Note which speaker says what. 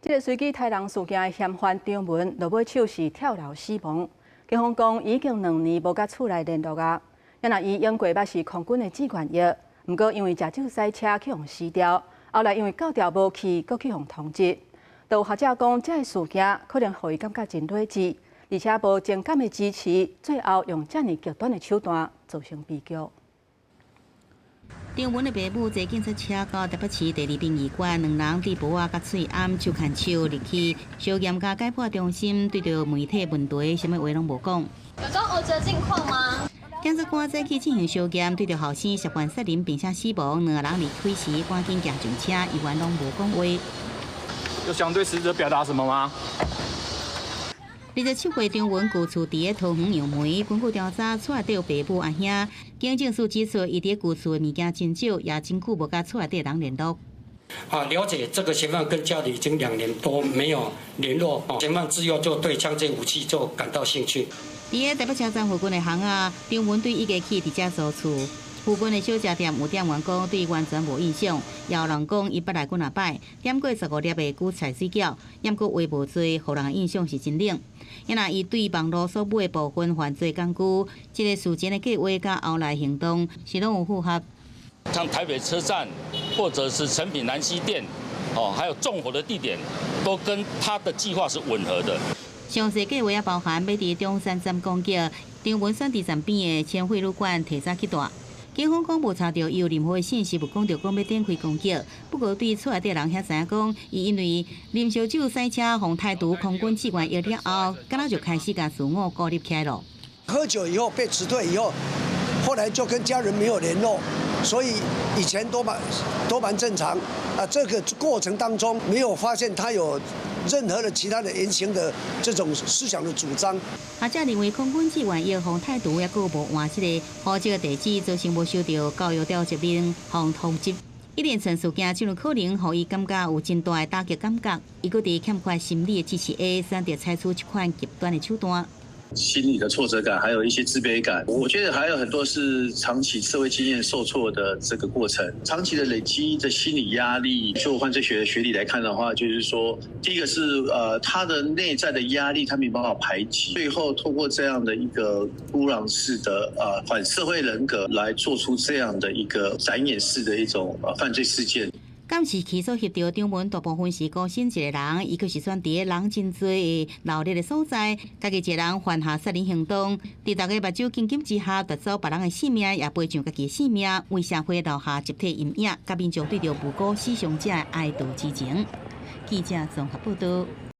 Speaker 1: 這个隨機刣人事件的嫌犯張文，落尾手是跳樓死亡。警方講已經2年無佮厝內聯絡啊。啊若伊用過捌是空軍的志願役，毋過因為食酒駛車去予死掉，後來因為教條無去，閣去予通緝。都有學者講，這个事件可能予伊感覺真理智，而且無情感的支持，最後用遮爾極端的手段造成悲劇。
Speaker 2: 張文的爸母坐警察車到台北市第二殯儀館，兩人對帽仔佮喙罨手牽手入去相驗佮解剖中心，對著媒體問題，啥物話攏無講。
Speaker 3: 有知兒子的近況嗎？
Speaker 2: 檢察官早起進行相驗，對著後生涉犯殺人並且死亡，兩个人離開時趕緊行上車，猶原攏無講話。
Speaker 4: 有想對死者表達什麼嗎？27
Speaker 2: 歲張文舊厝佇咧桃園楊梅，根據調查，厝內底有爸母阿兄。警政署指出，伊佇舊厝的物件真少，也真久無佮厝內底人聯絡。
Speaker 5: 啊，了解這個嫌犯跟家裡已經2年多沒有聯絡，嫌犯自幼就對槍械武器就感到興趣。
Speaker 2: 佇咧台北車站附近的巷仔，張文對伊家起佇遮租厝。附近的小食店有店員講，對伊完全無印象。也有人講，伊捌來幾若擺，點過15粒的韭菜水餃，毋過話無濟，予人印象是真冷。因若伊對網路所買的部分犯罪工具，這个事前的計劃佮後來行動是攏有符合。
Speaker 6: 像台北車站，或者是誠品南西店，哦，還有縱火的地點，都跟他的計劃是吻合的。
Speaker 2: 詳細計劃也包含欲佇中山站攻擊，張文選佇站邊的千匯旅館提早去蹛。警方講無查著伊有任何的信息，無講著講欲展開攻擊。不過對厝內底人遐知影講，伊因為啉燒酒駛車，予開除空軍志願役了後，敢若就開始共自我孤立起來了。
Speaker 7: 喝酒以後被辭退以後，後來就跟家人沒有聯絡，所以以前都蠻正常。啊，這個過程當中沒有發現他有任何的其他的言行的這種思想的主張。
Speaker 2: 學者認為空軍志願役予開除，猶閣無換這个戶籍地址，造成無受著教育調職令，予通緝。一連串事件，真有可能予伊感覺有真大的打擊感覺，伊閣佇欠缺心理的支持下，選擇採取這款極端的手段。
Speaker 8: 心理的挫折感，還有一些自卑感，我覺得還有很多是長期社會經驗受挫的這個過程，長期的累積的心理壓力。就犯罪學的學理來看的話，就是說，第一個是他的內在的壓力，他沒辦法排解，最後透過這樣的一個孤狼式的反社會人格來做出這樣的一個展演式的一種犯罪事件。
Speaker 2: 監視器所翕著張文大部分是孤身一個人，伊閣是選佇咧人真濟的鬧熱的所在，家己一個人犯下殺人行動，佇逐家目睭緊緊之下奪走別人的性命，也賠上家己的性命，為社會留下集體陰影，佮民眾對著無辜死傷者的哀悼之情。記者綜合報導。